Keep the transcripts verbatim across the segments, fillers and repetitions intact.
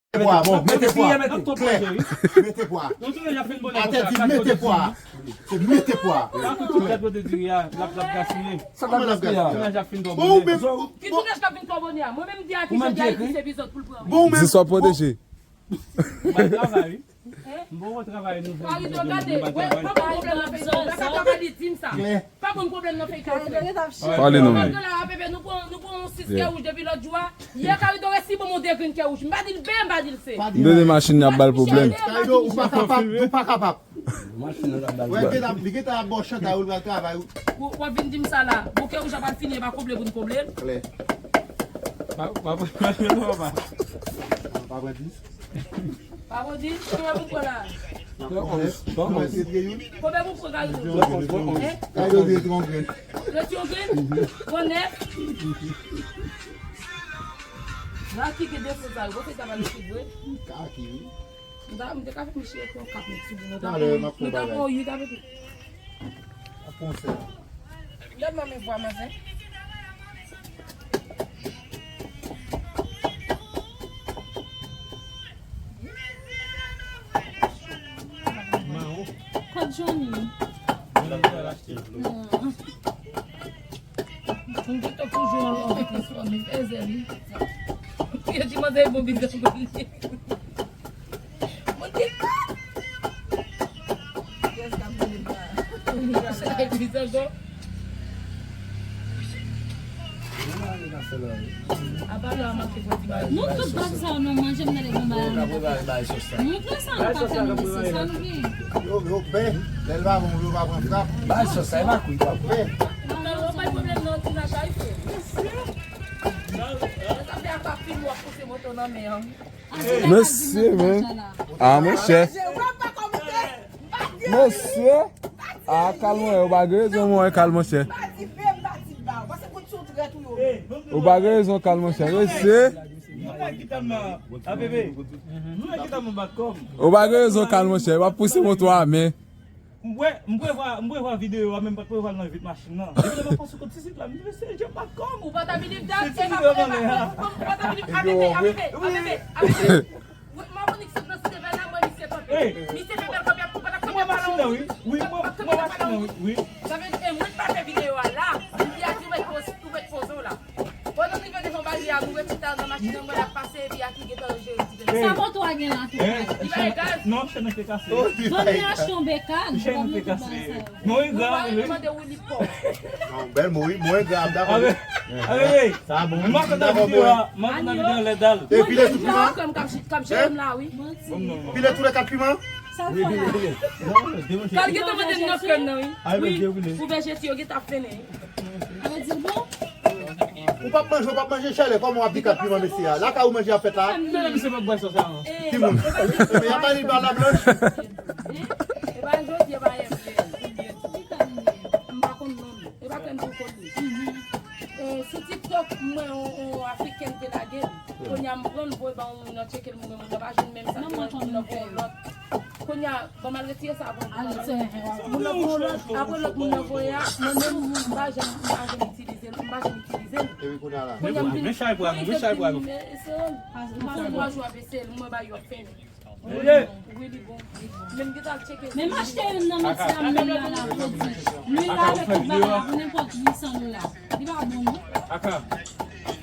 Mete pwa, bon, mete pwa. Klè. Mete pwa. Atè di mete pwa. Se mete pwa. Klè. Kòman l ap gaspiye? Bon, ou menm. Ki tounaj k ap vin twò bonè a? Mwen menm di a ki jan di Ayiti se vizòt pou l pran. Bon, ou menm. Di sa pwoteje. M pa travay, wi. M poko travay nou. Arido, gade, wè, pa konn pwoblèm nan feyton. Gade sa papa di, di m sa. Pa konn pwoblèm nan feyton. Pale non, men. Arido la, bebe, nou pran, nou pran yon sis kè wouj depi lòt jou a. Yè Arido resi ban m yon de grenn kè wouj. M pa di l B, m pa di l C. M tande machin nan ap ba l pwoblèm. Arido, ou pa kapab, ou pa kapab. Wè, gentan, li gentan ap ba w chantay, ou pral travay. Ou, w ap vin di m sa la. Bon, kè wouj la pral fini, e pa koble pou n koble l. Klè. Pa, pa, pa, pa, pa. Pa pran dis. Pa pran dis, konbyen pou pran la? Konbyen? Konbyen pou pran, Karido? Karido di tron grenn. Tron grenn? Pran nèf. La ki gen defo sa yo, bon, se sa pa li ki vre. Kaki, wi. M ta, m te ka fè Michel pran kat mèt sou nou. Talè, m ap fè bagay. Nou ta pran uit avèk li. Ap pran sèl. Gad manmi vwa manzè. Kot Johnny? Non. Mwen gentan toujou nan lòv transfòme, fè zèl, wi. Yo di manzè bon bizè pou li. Mwen di, ah! Kiyès k ap vini la? Sa egliz ankò? Apa lè a manke pou di bagay. Nou tout bag sa yo, nou manje, m tande bon bagay. Nou pran sa, nou pa fè nou mesye, sa nou gen. Yo, yo, ben, lè l pa bon, yo pa pran frap. Bay sòs sa, e pa kwi, pa kwi. Nan, yo pa pwoblèm nan, ti lachay, frè. Sa fè apa fim w ap pouse moto nan men an. Mesye, men. Ah, monchè. Mesye. Ah, kal mwen, ou pa gen rezon, mwen, kal, monchè. Ou pa gen rezon, kal, monchè. Mesye. Ou pa gen rezon, kal, monchè. W ap pouse moto a, men. M wè, m prevwa, m prevwa videyo a, men m pa t prevwa l nan vit machin nan. Depi lè m ap pase kot Sisit la, m di, "Mesye, Jean Marc Homme." Ou pa ta vini dat, se pa premye, ou pa ta vini, A B B, A B B, A B B, A B B. Wi, m ap vini sot nan Site Vèl la, mwen, misye kanpe. Misye fè bèl kanpe, ou pa ta kanpe machin nan, wi. Wi, mwen, mwen machin nan, wi. Sa vle di, e mwen pa fè videyo a la, m di a di, ou mèt poze, ou mèt poze w la. Pandan n rive devan baryè a, nou wè ti Taz nan machin nan, mwen ap pase, epi a ki gentan jere ti Vèl. Sa moto a gen la tou? Li pa gen gaz? Non, chèn nan te kase. Ban m achte yon bekàn. Chèn nan te kase. Mwen grav, wi. Mande Willy Paul. Non, bèl mo, wi, mwen grav, dakò. Awe, awe, wi. Sa bon. Mwen kontan videyo a, mwen kontan videyo a lè dal. E pile tout piman? Kòm k ap, k ap jere m la, wi. Pile tou le kat piman? Sa fè la. Kal gentan mande m nan krèm nan, wi. Wi, pou vèjeti yo gentan ap fennen. Sa vle di l bon? Ou p ap manje, ou p ap manje chalè, kòman w ap di kat piman mesye a? Lakay ou manje ap fèt la? Timoun. Ebyen, y ap ba li ba la blanch. E pa jodi, e pa yè. M pa konn non. E pa krèm pou kòd li. E, sou TikTok, m wè yon, yon afrikèn te lage l. Kounye a m pran l, voye ba yon moun nan tcheke l, m wè moun nan pa jwenn menm sa, moun nan voye yon lòt. Kounye a, bon, m al retire sa pou moun nan. Moun nan voye yon lòt, apre lòt moun nan voye a, mwen menm, m pa janm, m pa janm itilize l, m pa janm itilize l. Kounye a m vin, men chay pou a nou, men chay pou a nou. M pase twa jou ap eseye l, mwen ba yo ap fè. Wi, li bon. Men m gentan al tcheke. Men m achte youn nan medya m menm la, la, pou di. Lwil la avèk tout bagay la, pou nenpòt uit san dola. Li pa bon, non. Aka,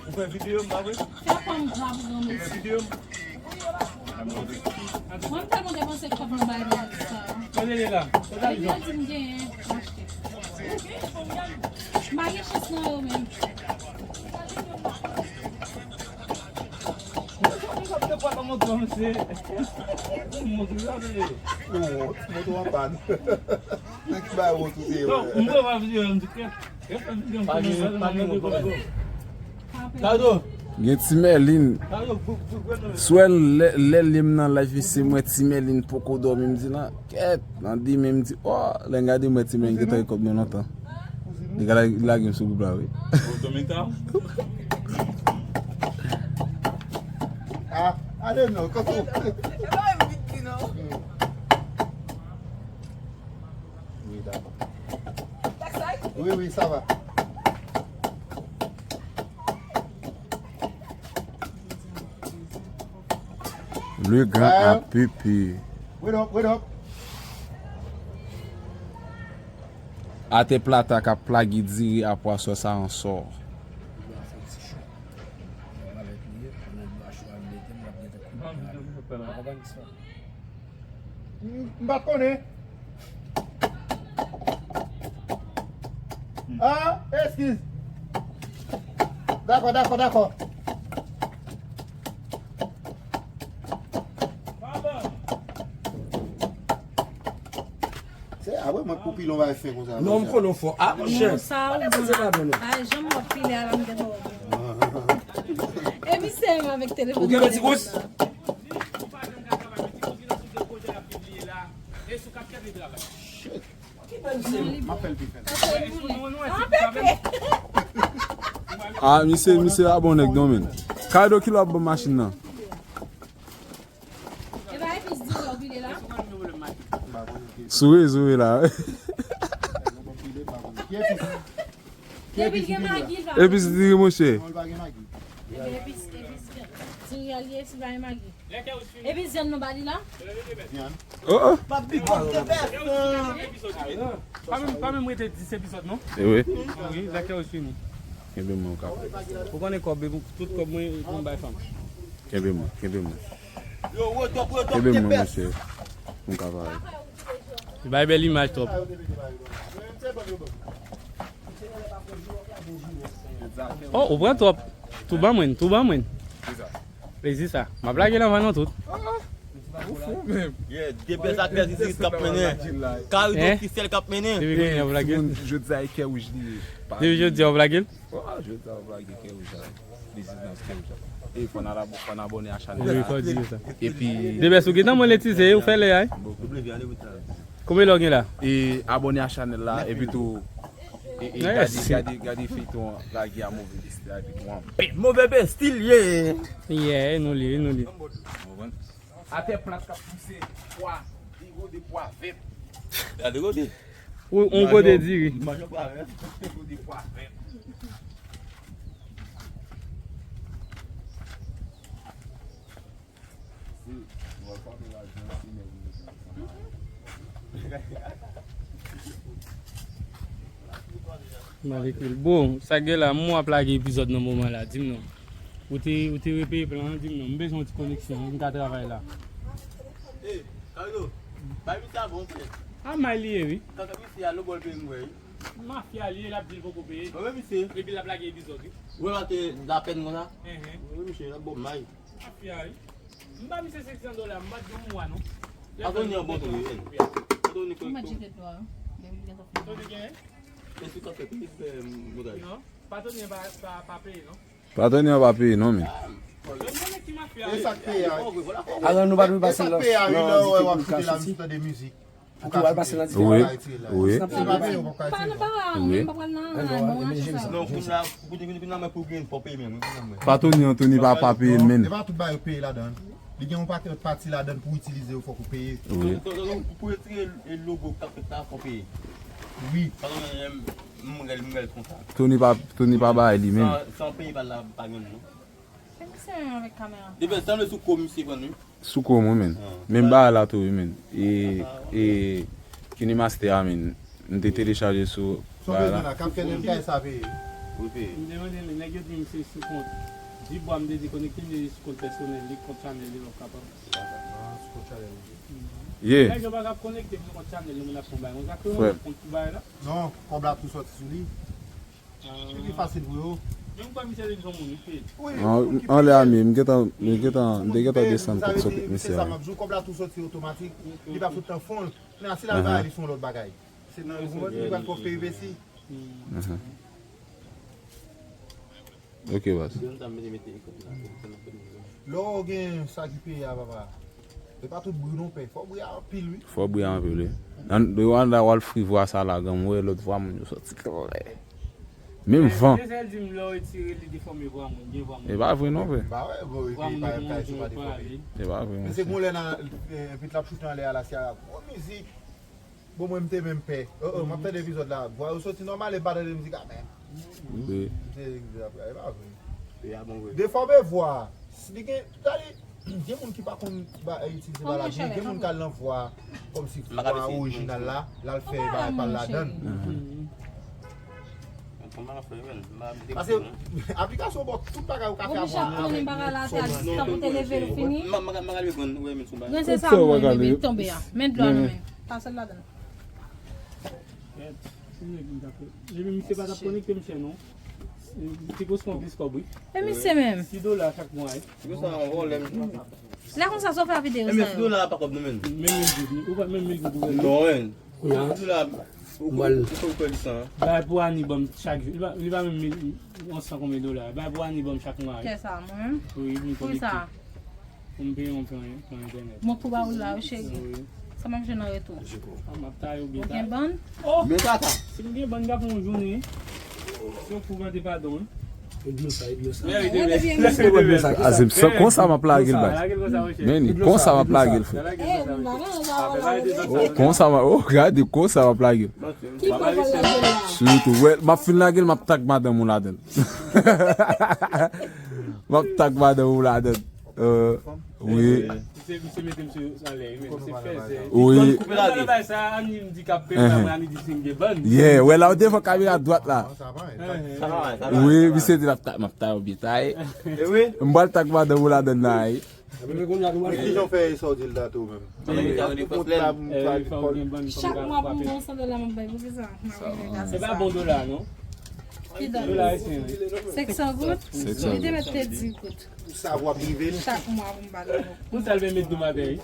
ou fè videyo, m pa vre? Fè kò m gra pou granmesi. Fè videyo, m. Mwen, m tèlman depanse kòb nan bagay sa. Kote li la? Kote li? Yo di m genyen, m achte. M pa gen chans nan yo menm. Moto an pann. Nan ki bagay wont ou te ye? Gen ti Mèlin. Swèl lè, lè, lè m nan live isi, m wè ti Mèlin poko dòmi, m di nan kèt, nan demen, m di, oh, lè m gade, m wè ti Mèlin gentan gen kòb nan lontan. Li ka la-, li lage m sou gwoup la, wi. Ah, ale non, kòman? Oui, d'accord. Oui, oui, ça va. Le Grand App. Wait up, wait up. Atè plata k ap plage diri a pwa sòs a ansò. M, m pa t konnen. Ah, eskiz. Dakò, dakò, dakò. Se apre mwen pou pilon bay fen konsa. Non, m konnen w fò. Ah, monchè. Non, sa ou pa janm wè pile a la, m gen twò. Epi se menm avèk telefòn. Ou gen ti kous? Ah, misye, misye a bon nèg non, men. Kado ki lè w ap ban machin nan? Sou rezo wi la. Epis diri, monchè. Epi, epi, epi, diri a li ye, si pa gen magi. Epi zyann nou ba li la? Oh, oh. Pa menm, pa menm rete dis epizòd, non? E wi. Wi, lè ke ou fini. Kenbe mwen, ou kapab. Ou konnen kòb, tout kòb mwen, mwen bay fanm. Kenbe mwen, kenbe mwen. Kenbe mwen, monchè. Mwen kapab. Li bay bèl imaj twòp. Oh, ou pran twòp. Tou ban mwen, tou ban mwen. Plezi sa. M ap lage l anvan nou tout. Ou fou menm. Yeah, de bèl aktè isit k ap mennen. Kari Officiel k ap mennen. Depi kounye a w ap lage l. Jodi a e kè wouj li ye. Depi jodi a w ap lage l. Jodi a w ap lage kè wouj la. Plezi nan kè wouj la. E fò n al abo-, fò n abòne a chanèl la. Wi, fò di sa. Epi de bèl sou gentan monetize, ou fè lè a. Konbyen lè w gen la? E abòne a chanèl la, epi tou E, e, gade, gade, gade feyton an, lage a move bestil la epi tou an. Move bestil ye. Yeah, nou li, nou li. Atè plat k ap pouse pwa, degode pwa vèt. Gade gode. Ou, on gode diri. Manjon pwa vèt. Degode pwa vèt. Malekil. Bon, sa gen la, m w ap lage epizòd nan moman la, di m non. Ou te, ou te repeye plan an, di m non. M bezwen yon ti koneksyon, m ka travay la. Ey, Carlo, bay misye a bon frè. A may li ye, wi. Kaka misye a lobòl peye m, wi. Mafya li ye, l ap di l poko peye. Mwen menm misye. Epi l ap lage epizòd, wi. Ou wè l te lapèn konsa? Mwen menm misye, l ap bon may. Mafya, wi. M ba misye senk san dola, m pa t gen yon mwa, non. Patoni an bon tou, wi. Patoni kòrèk tou. Patoni genyen? Patoni pa, pa, pa peye, non. Patoni an pa peye, non, men. Patoni an ki mafya, wi. E sa k peye a? Alò, nou pa dwe pase nan, nan dike pou l ka soti. Pou ka al pase nan dike. Wi, wi. Pa nan bagay an, men pa pral nan, nan, nan, nan, non, kounye a, kounye a, kounye a, mwen pou gen, fò peye menm, wi, kounye a mwen. Patoni an, Tony pa, pa peye l, men. E pa tout bagay yo peye ladan. Li gen yon pakèt pati ladan pou itilize yo, fòk ou peye. Wi. Pou, pou, pou retire logo k ap fèt la, fò peye. Wi. Patoni an, m rèl, m rèl konsa. Tony pa, Tony pa bay li, men. San, san peye pa la, pa gen non. Fè misye menm avèk kamera. Depi tann sou ko misye pran wi. Sou ko mwen, men. Men m ba la tou, wi, men. E, e, KineMaster a, men. M te telechaje sou bagay la. Sa w bezwen la, k ap fè nan kay sa peye. Wi, peye. M te mande li, nèg yo di m se sou kont Dibwa, m te di konekte m, li sou kont pèsonèl li, kont chanèl li, lè w kapab. Ah, sou kont chanèl li. Yeah. Nèg yo pa ka konekte m sou kont chanèl li, moun ap fè yon bagay konsa. Frè. Kont pou bagay la. Non, kòb la tou sòti sou li. Li pi fasil pou yo. Men m kwè misye vin son moun, wi. Wi. Anlè a, men, m gentan, m gentan, m te gentan desann kòb sou misye a. Sa m ap di w, kòb la tou sòti otomatik. Li pa fout nan fon l. Kounye a, si l al bay li se yon lòt bagay. Se nan, li pral fè w peye vesi. Ok, baz. Lè w gen sa ki peye a, papa. E pa tout bri non pè. Fò bri a anpil, wi. Fò bri a anpil, wi. Nan, de w al frivwa sa la, granm, ou wè lòt vwa moun yo sòti. Menm van. Se sèl di m lè w retire li defòme vwa moun, gen vwa moun. E pa vre non, frè. M pa wè, bon, epi pa kay sou pa defòme. E pa vre, monchè. Men se gon lè nan, eh, epi l ap choute anlè a la, se a gwo mizik. Bon, mwen, m te menm pè. Oh, oh, m ap tande epizòd la. Vwa yo soti nòmal, e m pa tande mizik a menm. Wi. M te di, e pa vre. Defòme vwa. Si li gen, gade, Gen moun ki pa konn ba, itilize bagay la byen, gen moun k al nan vwa kòmsi vwa orijinal la, l al fè bagay pa l ladan l. Paske aplikasyon bon, tout bagay ou ka fè avè yon bagay. Mwen se sa mwen, bebe, tonbe a. Men dlo a nan men. Pase l ladan l. Epi misye pa t ap konekte misye non. Ti pos konplis kòb wi. E misye menm. Si dola chak mwa wi. Lè konsa sa w fè a videyo sa yo. Menm mil goud ou pa menm mil goud ou. Non men. Mil goud la ou fè li san. Bay pou Ani ban m chak jou. Li pa, li pa menm mil, yon san konbyen dola. Bay pou Ani ban m chak mwa. Kè sa mwen. Wi, m konekte. Pou m peye yon plan, plan entènèt. Mwen pou ba ou la, wi, cheri. Wi. Sa m ap jwenn an retou? M ap taye w byen taye. Ou gen bann? Men tata. Si m gen bann, m ka pran yon jounen. Si w pou mande padon, wi. Idyot sa, idyot sa. Mwen rete bèl. Idyot sa, idyot sa. Konsa m ap lage l bay. Men konsa m ap lage l frè. Konsa m ap, oh, gade, konsa m ap lage l. Sitou, wè, m ap fin lage l, m ap tag madanm ou ladan l. M ap tag madanm ou ladan l. Euh, wi. Wi. Yeah, wè la w devan kamera dwat la. Wi, misye di l ap ta-, m ap taye w byen taye. M pral tag madanm ou ladan l la, wi. Kijan w fè sa w di l date ou menm? Chak mwa pou m gon san dola m ap bay pou kisa? Se pa bon dola non. Dola ayisyen wi. Senk san goud? Senk san goud. Li te mèt te di goud. Pou sa w ap rive l. Chak mwa pou m ba l. Pou sa l vin met dou maten wi.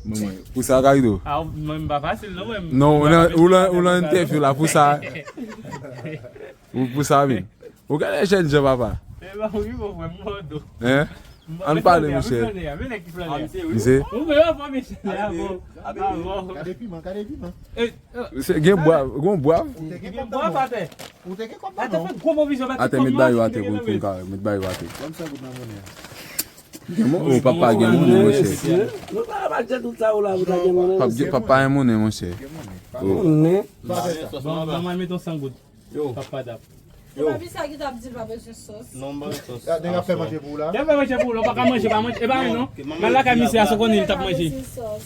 Bon, mwen, pou sa Kaydo. A, mwen m pa fasil non mwen. Non, ou nan, ou nan, ou nan entèvyou la pou sa. Ou pou sa vin. Ou gade jèn jan papa. Hein? Ann pale monchè. Misye. Gade piman, gade piman. Gen bwav, gen bwav. Ou te gen kòb nan men w. Ou te gen kòb nan men w. Ate fè gwo pwovizyon, ate met bay yo ate pou, pou m ka met bay yo ate. Ban m san goud nan monnen an. Gen moun, oh, papa gen monnen, monchè. Nou pa ba tèt tout sa ou la, ou ta gen monnen. Pap gen, papa gen monnen, monchè. Gen monnen. Monnen. Ban, ban mwen met yon san goud. Yo. Papa dap. Yo. Epa misye ki t ap di l pa bezwen sòs. Non, m pa bezwen sòs. Nèg ap fè manje pou ou la. Nèg ap fè manje pou ou la, ou pa ka manje, pa manje. E pa mwen non. M al lakay misye a, se konnen li t ap manje.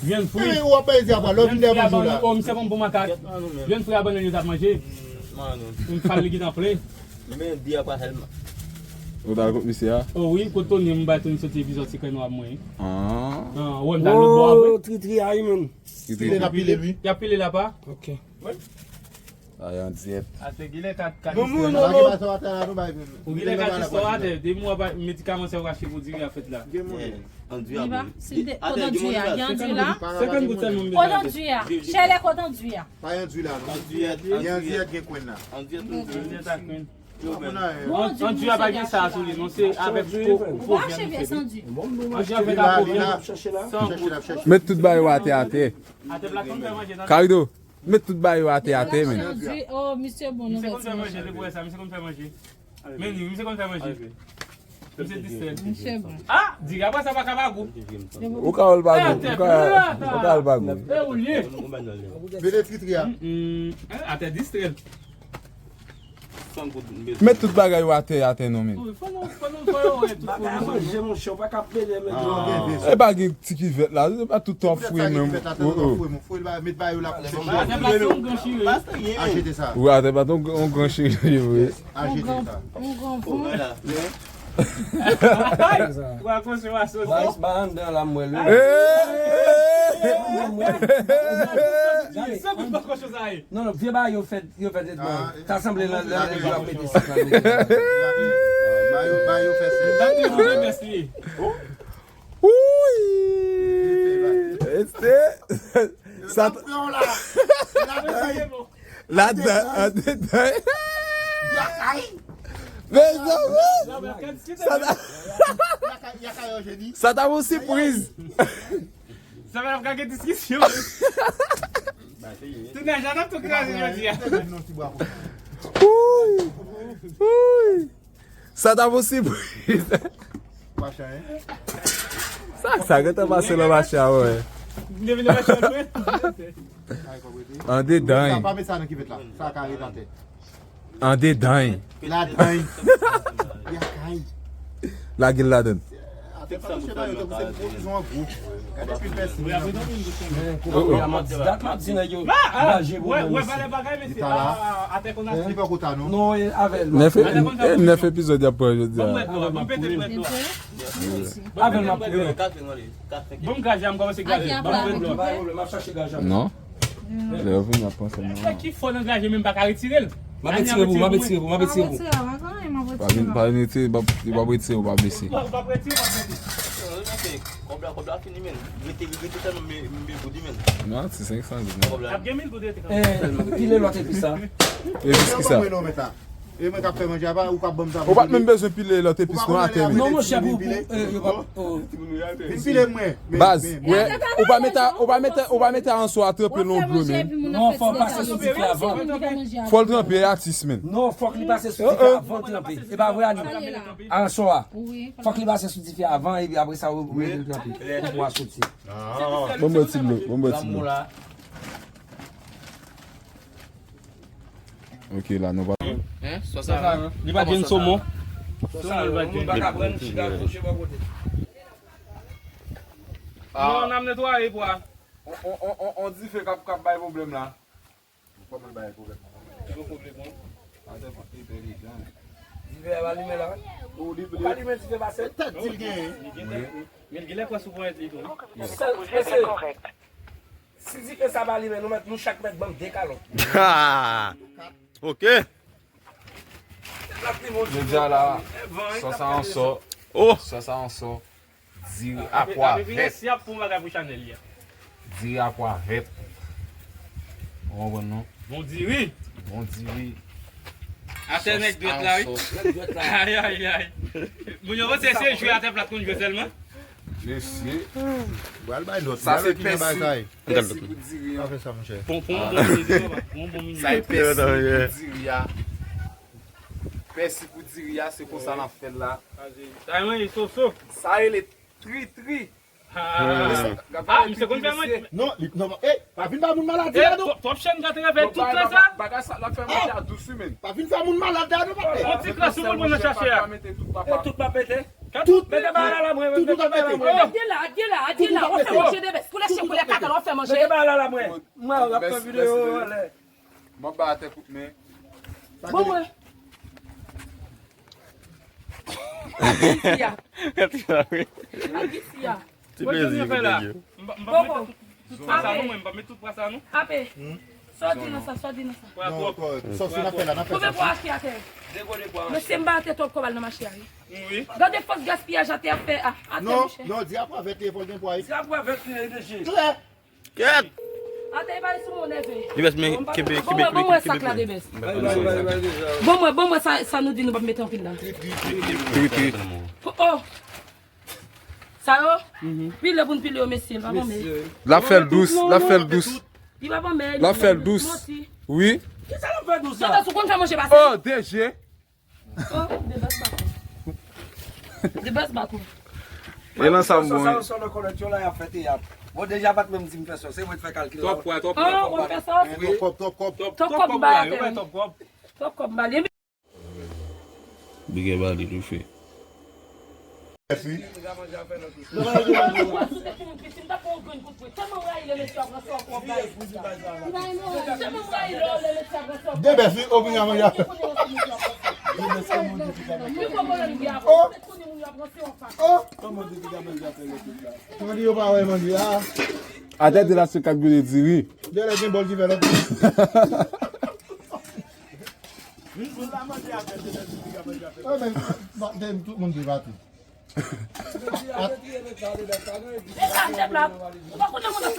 Vyann fri. Ou ap manje apa, lè w vin dèyè manje w la. Oh, misye pran pou makak. Vyann fri a bannann yo t ap manje. M fal li gentan plen. Men di apa sèlman. Ou ta kot misye a? Oh wi, kot Tony, m bay Tony soti epizòd Sekrè Nwa mwen. Ah. Ah, wè m ta lòt bò apre. Oh, Tritri a wi menm. Tritri. Pile la pile wi. Y ap pile la pa? Ok. Ay, an dyèt. Atè, genlè kat, kat istwa. Non, non, non. Ou genlè kat istwa atè. Depi w ap medikaman sa yo achte pou diri a fèt la. Gen monnen. Andui a bon. Kot andui a? Gen andui la? Senkant goud sèlman m bezwen. Kot andui a? Chèlè, kot andui a? Pa andui la non. Andui a, andui a gen kwenn la. Andui a, andui a kwenn. Andui a pa gen sa sou li non, se avèk fo, fo vyann li fèt. Andui a fèt a fo vyann. San goud. Met tout bagay yo atè atè. Atè plat konn fè manje non. Kaydo. Met tout bagay yo atè atè men. Oh, misye bon, nou fè ti manje. Misye konn fè manje, se pou wè sa, misye konn fè manje. Men li, misye konn fè manje. Misye distrè. Misye bon. Ah, diri apa sa pa ka pa gou. Ou ka wè l pa gou, ou ka, ou ka wè l pa gou. E ou lye. Mete Tritri a. Atè distrè. Met tout bagay yo atè, atè non men. Wi, fò nou, fò nou, fò yo wè tout. Bagay a manje, monchè, ou pa ka pede, men. E pa gen ti kivèt la, se pa tout tan fouye menm. Fouye, met bagay yo la pou se. Atè plat se yon gran chire. Achte sa. Wi, atè plat yon gran chire, wi. Achte sa. Yon gran von. Ou a konsomasyon. Ba anndan la m wè l wi. San goud pa kòchon sa ye. Non, non, vye bagay yo fè, yo fè tretman. Sa sanble nan, nan, nan, yo ap mete sik nan. Ba yo, ba yo fè sik. Sa te yon remès li ye. Wouy! Este. Sa t- Ladan, andedan. Mezanmi! Sa ta, sa ta yon sipriz. Sa va ap gen diskisyon. Tout nèg la n ap tou kraze jodi a. Wouy! Wouy! Sa ta posib. Machan, hein? Sa, sa gentan pase nan machan, wè. Li vin nan machan, wè. Andedan. Sa pa met sa nan kivèt la. Sa ka ret atè. Andedan. Ladan. Yakay. Lage l ladan. Se pa mesye pa yo, tankou se pwovizyon an gwoup. Gade pil pèsi. Wi, wi. Kote a m ap di, dat m ap di nèg yo, angaje pou mwen mesye. Li pa la. Non, e avè l. Nèf, e, nèf epizòd y ap pran jodi a. Avè l m ap pran. Ban m gaz la, m kòmanse gaz la. Ban m gaz la. Pa gen pwoblèm, m ap chache gaz la. Non. Lè yo vini ap panse m nan. Ki fò nan gaz, menm pa ka retire l. M ap retire pou, m ap retire pou, m ap retire pou. Pa vin, pa vin retire, pa, li p ap retire, ou p ap blese. Ou p ap retire, ou p ap blese. Kòb la, kòb la fini, men. Rete, rete sèlman, men, men goud, men. Non, se senk san goud, non. Ap gen mil goud rete kanmenm. Eh, pile lòt epis sa. Epis ki sa? E mwen k ap fè manje a, pa ou k ap ban m sa pou m pile. Ou pa t menm bezwen pile lòt epis non atè, men. Non, monchè, pou, pou, eh, yo pa, oh. Vin pile mwen. Baz, wè, ou pa mete, ou pa mete, ou pa mete ansò a tranpe nan dlo, men. Non, fò l pase sou dife avan. Fò l tranpe, atis, men. Non, fòk li pase sou dife avan l tranpe. E pa vre, Ani? Ansò a. Fòk li pase sou dife avan, epi apre sa, ou mete l tranpe. Pou pwa soti. Bon, bon, ti dlo, bon, bon, ti dlo. Ok, la, nou pa. Hein? Sòs a, li pa gen somon. Somon, li pa gen. Moun pa ka pran chita kouche bò kote. Non, n ap netwaye pwa. On, on, on, on, on dife k ap, k ap bay pwoblèm la. Kòman l bay pwoblèm? Ki pwoblèm, non? Atè, fò entèlijan. Dife a pa limen la. Ou ka limen dife pase. Tèt di l genyen. Men l genlè kwè sou ponyèt li tou, wi. Sèl, mesye. Si dife sa pa limen, nou mèt, nou chak mèt ban m de kalòt. Ha! Ok. Jodi a la, sòs a ansò. Oh! Sòs a ansò. Diri a pwa vèt. Diri a pwa vèt. Ou konprann non? Bon diri. Bon diri. Atè nèg dwèt la, wi. Ay, ay, ay. Moun yo panse se jwe atè plat konn jwe sèlman. Mesye. Pral bay lòt. Sa se pèsi. Pèsi pou diri an. Pa fè sa, monchè. Pon, pon, bon mini, papa. Pon, bon mini. Sa e pèsi pou diri a. Pèsi pou diri a, se konsa n ap fè l la. Sa e manje soso. Sa rele tritri. Ah, misye konn fè manje. Non, li, non, eh, pa vin ba moun maladi la, non. Twòp chèn gate revè tout tan sa. Bagay sa, l ap fè manje a dous, wi, men. Pa vin fè moun malad la, non, pa fè. On ti kras ou pou l pran nan chache a. Tout pa pete. Tout, mete bagay la la mwen, mete bagay la mwen. Adye la, adye la, adye la, w ap fè manje de bès. Pou lè chen, pou lè katon, w ap fè manje. Mete bagay la la mwen. Mwen, w ap fè videyo anlè. M ap ba atè kout men. Bon, mwen. Isi a. Isi a. Ti plezi pou nèg yo. Bon, bon. Tout pwa sa nou, mwen, m pa met tout pwa sa nou. Ape. Sa w di nan sa, sa w di nan sa. Pwa twòp. Sòs ou nan fè la, nan fè sa. Konbyen pwa achte atè? Mesye, m ba atè twòp kòb al nan mache a, wi. Wi. Gade fòs gaspiyaj atè ap fè a, atè, monchè. Non, non, di a pwa vèt li ye, fò l gen pwa, wi. Di a pwa vèt li ye, mesye. Klè. Kèt! Atè, pa sou mwen nève. Debès, men kenbe, kenbe, kenbe, kenbe. Bon, mwen, bon, mwen, sa k la, Debès. Bon, mwen, bon, mwen, sa, sa nou di nou p ap mete anpil la. Tri, tri. Oh, oh. Sa yo? Pile pou n pile yo, mesye, pa bon, men. L ap fè l dous, l ap fè l dous. Li pa bon, men. L ap fè l dous. Wi. Kisa l ap fè dous la? Sou konn fè manje pase. Oh, D G. Oh, the best baton. The best baton. E lan sa m bon. Sa, sa, sa, nan kòlèt yo la, y ap fè teyat. Bon, deja, pa t menm di m fè sa. Se mwen k fè kalkil la. Twòp pwa, twòp pwa. Oh, mwen fè sa? Wi. Twòp kòb, twòp kòb. Twòp kòb, twòp kòb, ba, yo, twòp kòb. Twòp kòb, ba, li. Bigè ba li toufe. Mèsi. Debès, wi, o, mwen a manje. Oh! Oh! Mwen di yo pa wè manje a. Atè de la se kat goude diri. Dèlè gen bòl ki fè lòt. Tout moun te pati. Deja, chèf la, ou pa konnen moun nan.